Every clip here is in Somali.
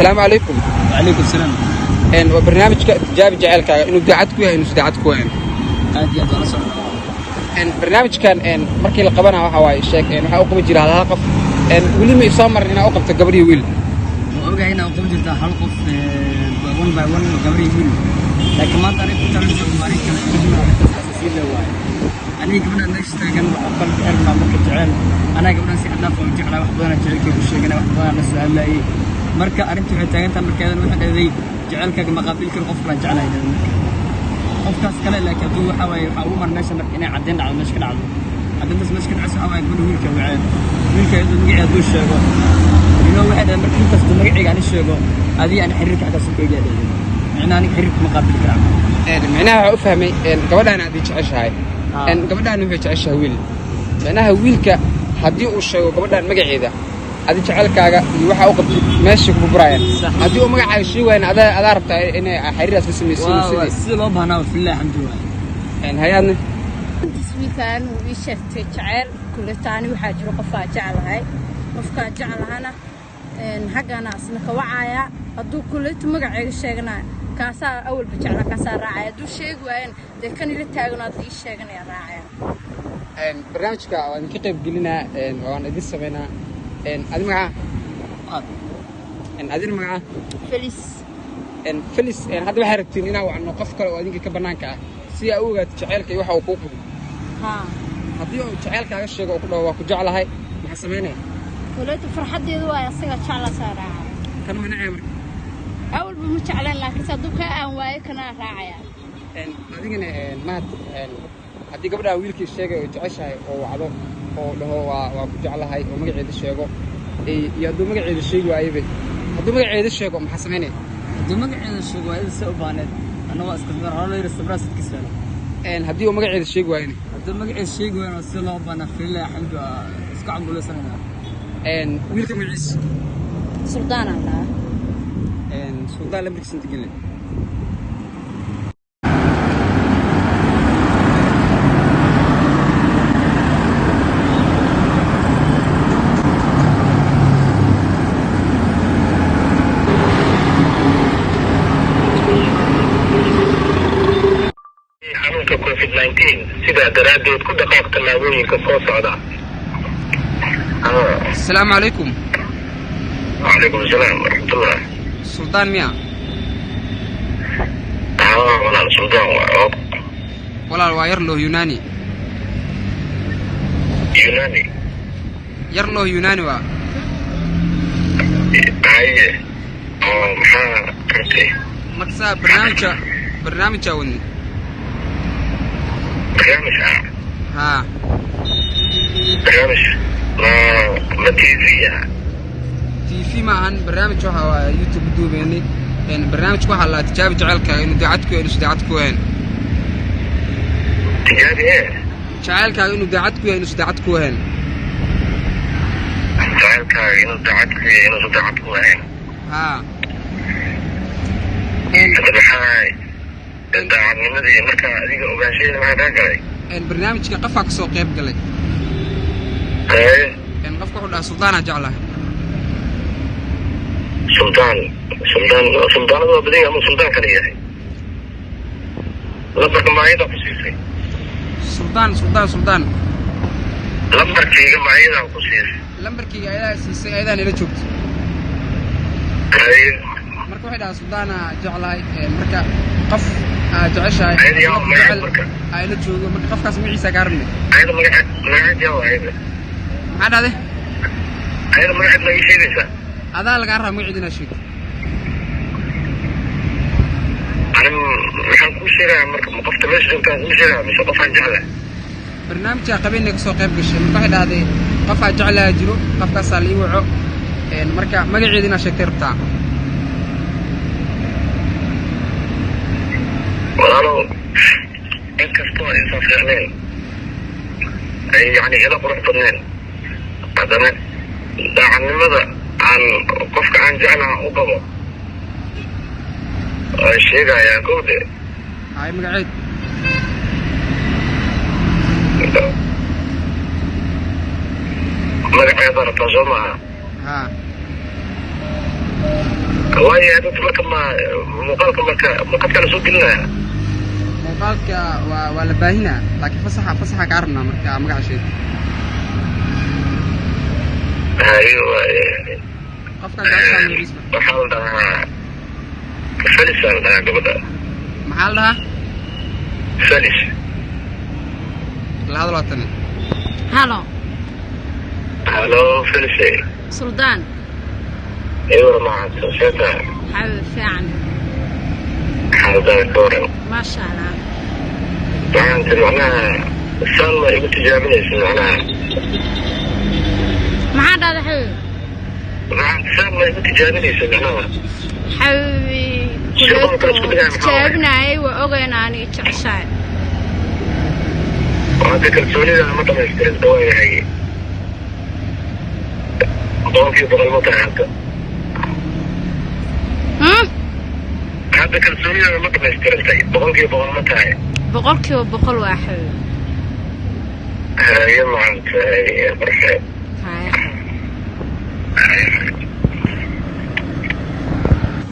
Asalaamu calaykum. Wacalaykum salaam. Waa barnaamijka tijaabi jaceylkaaga inuu daacad ku yahay, inuusan daacad ku ahayn. Aad iyo aad waan la socdaa. Barnaamijkan markii la qabana waxa waaye sheeg waxaa u qaban jira hal hal qof. Weli ma isoo marin inaa u qabto gabar iyo wiil. Waan ogahay inaa qaban jirtaa hal qof, one by one, gabar iyo wiil, laakiin maanta aniga ku talan joogo arrin kale sii le waaye. Aniga gabadha meesha taagan waxaa kala jecel marka jecel anaa gabdhan si xad dhaaf ah u jeclaa. Wax badanaa jecelkaygu sheegana, wax badanaa la soo hadlaayay. Marka arrintu waxay taagan tahay, markeedan waxay dhahday jecelkaaga ma qaabil karo, qof kalaan jeclahay dhahday. Marka qofkaas kale laakiin hadduu waxaa waaye waxaa ugu mar meesha marka inay caddeyn dhacdo, meesha ka dhacdo caddeyntaas meesha ka dhacayso. Waxaa waaye gabadha wiilka waceen, wiilka iyadoo magacii hadduu sheego waxay dhahday marka wiilkaas hadduu magacayga ani sheego, adiga ani xiriirka xaggaas ku eegaya dhahday. Micnaha aniga xiriirka ma qaabili karaa. Micnaha waxaa u fahmay gabadhaan aad jeceshahay. Gabadhaan waxay jeceshahay wiil. Micnaha wiilka haddii uu sheego gabadhaan magaceeda, adi jecelkaaga iyo waxaa u qabtid meeshay ku burburayaan. Haddii uu magacaaga sheegi waayna, adaa rabtaa inay xiriiraas la samaysiin. Sidii sida loo baahnaa, fillahi xamdi waaye. Hay-adna. Intiis wiilkaan uu ii sheegtay jeceyl kuletaani waxaa jiro qofaa jeclahay, qofkaa jeclahana xaggana asna ka wacaya. Hadduu kuleyto magacayga sheegana, kaasaa awalba jeclaa, kaasaa raacaya. Hadduu sheegi waayana, dee kan ila taagan hadda ii sheeganaya raacaya. Barnaamijka waan idinka qayb gelinaa, waan idin samaynaa. Adi magacaa? Adina magacaa? Felis. Felis, hadda waxay rabtiin inaa wacno qof kale oo adinka ka bannaanka ah si aa u ogaato jaceylka iyo waxa uu kuu qabo. Haa. Haddii uu jaceylkaaga sheego oo ku dhaho waa ku jeclahay, maxaa samaynaya? Kuleyto farxaddeedu waay, asaga jeclaasaa raacaya. Kan ma nacaya marka? Awalba ma jeclaan, laakiinse hadduu kaa aan waayo, kanaa raacaya. Adigana mahad, haddii gabadhaa wiilkii sheegay oo jeceshahay oo wacdo oo dhaho waa ku jeclahay oo magaceeda sheego, iyo hadduu magaceeda sheegi waayaba, hadduu magaceeda sheego, maxaa samaynaya? Hadduu magaceeda sheego, waa ida se u baahneed annagoo iska hore loo yiri sabraa sidkiisa helo. Haddii uu magaceeda sheegi waayana? Hadduu magaceeda sheegi waayana, sida loo baahnaa, fillahi xamdi, waa isku cambulaysanayna. Wiilka magaciisa? Suldaanaan dhahaa. Suldaan, lambarkiisa inta gelin. Xanuunka COVID-19, sidaa daraaddeed ku dhaqaaq tallaabooyinka soo socda. Asalaamu calaykum. Wacalaykum asalaam waraxmatullah. Suldaan miya? Haa walaal, Suldaan waa. Walaal, waa yar loo Yunani. Yunani? Yar loo Yunani waa. Haye, oo maxaa rabtay? Markasaa barnaamijaa wadni. Barnaamij ah? Haa. Barnaamij ma TV ah? TV ma ahan. Barnaamij waxa waa YouTube ku duubeynay. Barnaamijka waxaa la tijaabi jaceylkaaga inuu daacad ku yahay, inuusan daacad ku ahayn. Tijaabi ee? Jaceylkaaga inuu daacad ku yahay, inuusan daacad ku ahayn. Jacaylkaaga inuu daacad ku yahay, inuusan daacad ku ahayn. Haa. Hadda maxaa daacadnimadii marka adiga ogaanshaheeda maxaa kaa galay? Barnaamijka qofaa kasoo qayb galay. Haye. Qofka wuxuu dhahaa suldaanaa jeclahay. Suldaan, suldaan, suldaanada waa badan yahay ama suldaan kale yahay? Lambarka maayadaa ku siisay? Suldaan, suldaan, suldaan. Lambarkayga maayadaa ku siisay? Lambarkayga ayadaa siisay, ayadaan ila joogto. Haye. Marka waxay dhahaa suldaanaa jeclahay. Marka qof aa jeceshahay Ayada yaa qof magaceed jecel marka? Aa ila joogo, marka qofkaas magaciisa kaa rabnay. Ayada magaceed, magaceed yaa waa ayada? Maxaa dhahday? Ayada magaceed ma ii sheegaysaa? Adaa lagaa rabaa magaceeda inaad sheegto. Ani maxaan kuu sheegayaa marka? Ma qofta meesha joogtaan kuu sheegaya mise qofaan jeclahay? Barnaamijka qabeenay kasoo qayb gashay. Marka waxay dhahday qof aa jeclaha jiro, qofkaasaa la ii waco. Marka magaceeda inaad sheegtay rabtaa. Walaalow, inkastoo aysan fiicnayn, ay yacni ila qurux badnayn, haddana daacadnimada aan qofka aan jeclaha u qabo ay sheegayaan kowde. Hay, magaceed? Magaceeda rabtaa, soo maaha? Haa. Waayo, hadda marka ma muuqaalka marka ma qadka la soo gelinaya? Muuqaalka waa la baahinaa, laakiin fasaxa kaa rabnaa marka magaca sheegtid. Hayo, waaye. Qofkaa jeceshahay magaciisa? Waxaa la dhahaa Felis aa la dhahaa gabadha. Maxaa la dhahaa? Felis. La hadal, waa tani. Halo. Halo, Felis. Suldaan. Iwar macanta, seeta? Xabiib, fiican. Xaaladaada ka waran? Maasha Allah. Waxaan tiri, macnaha saan ma igu tijaabinaysa macnaha? Maxaa dhahda, xabiib? Waxaan saan ma igu tijaabinaysa macnaha? Xabiibi. Shaqada kale isku kuleeto dhigaya maxaa waaye? Tijaabinayay, waa ogeyn aniga jeceshahay. Oo hadda kalsoonida ma dhamaystirin, waayahay, 100% ma tahay hadda? Hmm? Hadda kalsoonida ma dhamaystirantay, 100% ma tahay? 100% waa, xabiib. Haye macanta, haye barxe. Haya.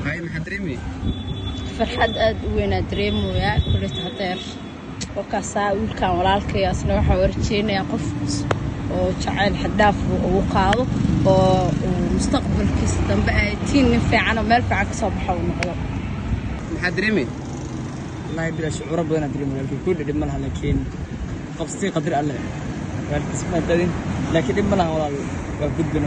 Haye, maxaa dareemay? Farxad aada u weynaa dareemoyaa kuleta hadeer oo kaasaa wiilkan walaalkay, asna waxaan warjeynayaa qof oo jacayl xad-dhaaf uu ugu qaado oo uu mustaqbalkiisa dambe ay tiin nin fiican oo meel fiican kasoo baxo uu noqdo. Maxaa dareemay? Wallahi bila shucuuro badan aan dareemay walaalkii. Kulli dhib ma laha, laakiin qabsatay qadar Alle walaalkiis ma qadin, laakiin dhib ma laha walaal, waa gudbin.